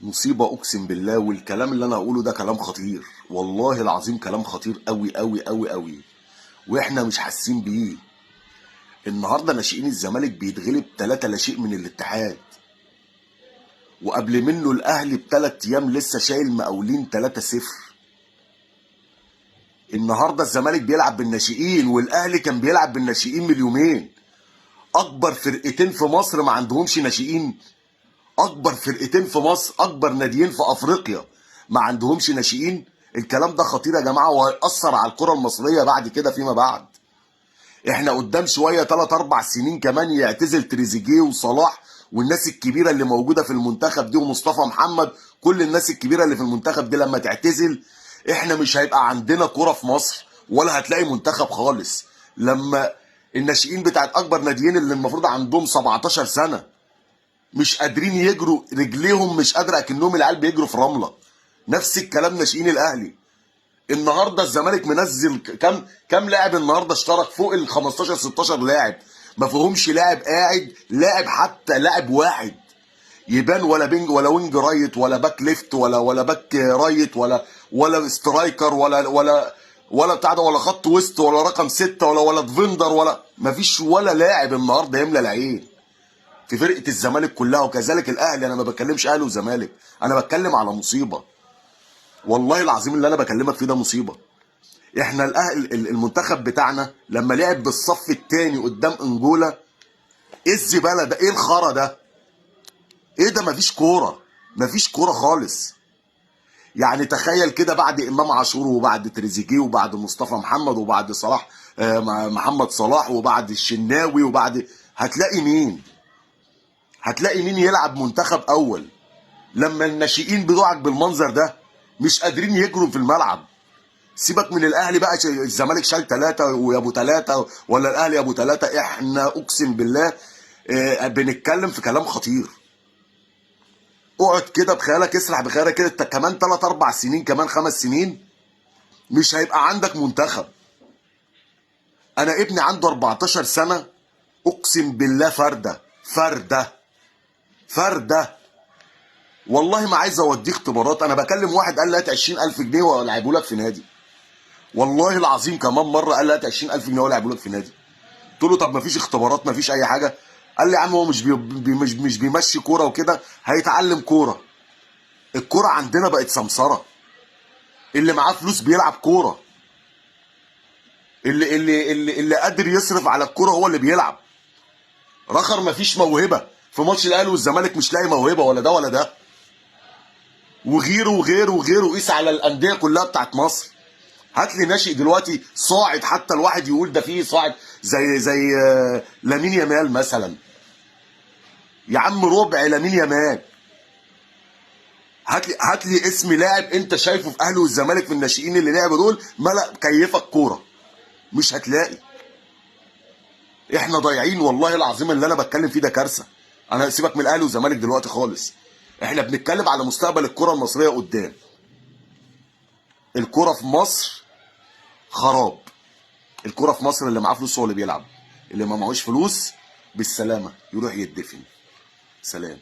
مصيبة أقسم بالله. والكلام اللي أنا هقوله ده كلام خطير، والله العظيم كلام خطير أوي أوي أوي أوي، وإحنا مش حاسين بيه. النهاردة ناشئين الزمالك بيتغلب 3 لا شيء من الاتحاد، وقبل منه الأهلي ب3 أيام لسه شايل مقاولين 3-0. النهارده الزمالك بيلعب بالناشئين، والأهلي كان بيلعب بالناشئين من يومين. أكبر فرقتين في مصر ما عندهمش ناشئين، اكبر فرقتين في مصر، اكبر ناديين في افريقيا ما عندهمش ناشئين. الكلام ده خطير يا جماعة، وهيأثر على الكره المصرية بعد كده فيما بعد. احنا قدام شوية 3 4 سنين كمان يعتزل تريزيجيه وصلاح والناس الكبيرة اللي موجودة في المنتخب دي، ومصطفى محمد، كل الناس الكبيرة اللي في المنتخب دي لما تعتزل احنا مش هيبقى عندنا كره في مصر، ولا هتلاقي منتخب خالص. لما الناشئين بتاعت اكبر ناديين اللي المفروض عندهم 17 سنة مش قادرين يجروا، رجليهم مش قادرة، اكنهم العيال بيجروا في رملة. نفس الكلام ناشئين الاهلي. النهارده الزمالك منزل كام لاعب النهارده اشترك؟ فوق ال 15 16 لاعب، ما فيهمش لاعب قاعد، لاعب حتى لاعب واحد يبان، ولا wing ولا wing right ولا back left ولا back right ولا striker ولا بتاع ده، ولا خط وسط ولا رقم 6 ولا defender، ولا مفيش ولا لاعب النهارده يملى العين في فرقه الزمالك كلها، وكذلك الاهلي. انا ما بتكلمش اهلي وزمالك، انا بتكلم على مصيبة، والله العظيم اللي انا بكلمك فيه ده مصيبة. احنا الاهل المنتخب بتاعنا لما لعب بالصف الثاني قدام انجولا، ايه الزبالة ده؟ ايه الخرا ده؟ ايه ده؟ مفيش كورة، مفيش كورة خالص. يعني تخيل كده بعد امام عاشور وبعد تريزيجيه وبعد مصطفى محمد وبعد صلاح، محمد صلاح، وبعد الشناوي، وبعد هتلاقي مين؟ هتلاقي مين يلعب منتخب اول لما الناشئين بتوعك بالمنظر ده مش قادرين يجروا في الملعب؟ سيبك من الاهلي بقى، الزمالك شال 3 ويا ابو 3، ولا الاهلي يا ابو 3. احنا اقسم بالله بنتكلم في كلام خطير. اقعد كده بخيالك، اسرح بخيالك كده، انت كمان 3 4 سنين، كمان 5 سنين مش هيبقى عندك منتخب. انا ابني عنده 14 سنة، اقسم بالله فردة فردة فردة، والله ما عايز اوديه اختبارات. انا بكلم واحد قال لي هات 20000 جنيه والعبه لك في نادي، والله العظيم كمان مرة قال لي هات 20000 جنيه والعبه لك في نادي. قلت له طب ما فيش اختبارات، ما فيش اي حاجة؟ قال لي يا عم هو مش بي بي مش مش بيمشي كورة وكده، هيتعلم كورة. الكورة عندنا بقت سمسره، اللي معاه فلوس بيلعب كورة، اللي قادر يصرف على الكورة هو اللي بيلعب. رخر ما فيش موهبة في ماتش الاهلي والزمالك، مش لاقي موهبة ولا ده ولا ده، وغيره وغيره وغيره. قيس على الاندية كلها بتاعت مصر. هات لي ناشئ دلوقتي صاعد، حتى الواحد يقول ده فيه صاعد زي لامين يامال مثلا. يا عم ربع لامين يامال. هات لي اسم لاعب انت شايفه في اهلي والزمالك في الناشئين اللي لعبوا دول ملأ كيفك كورة، مش هتلاقي. احنا ضايعين والله العظيم. اللي انا بتكلم فيه ده كارثة. انا سيبك من الاهلي والزمالك دلوقتي خالص، احنا بنتكلم على مستقبل الكره المصرية قدام. الكره في مصر خراب. الكره في مصر اللي معاه فلوس هو اللي بيلعب، اللي ما معهوش فلوس بالسلامة يروح يدفن. سلام.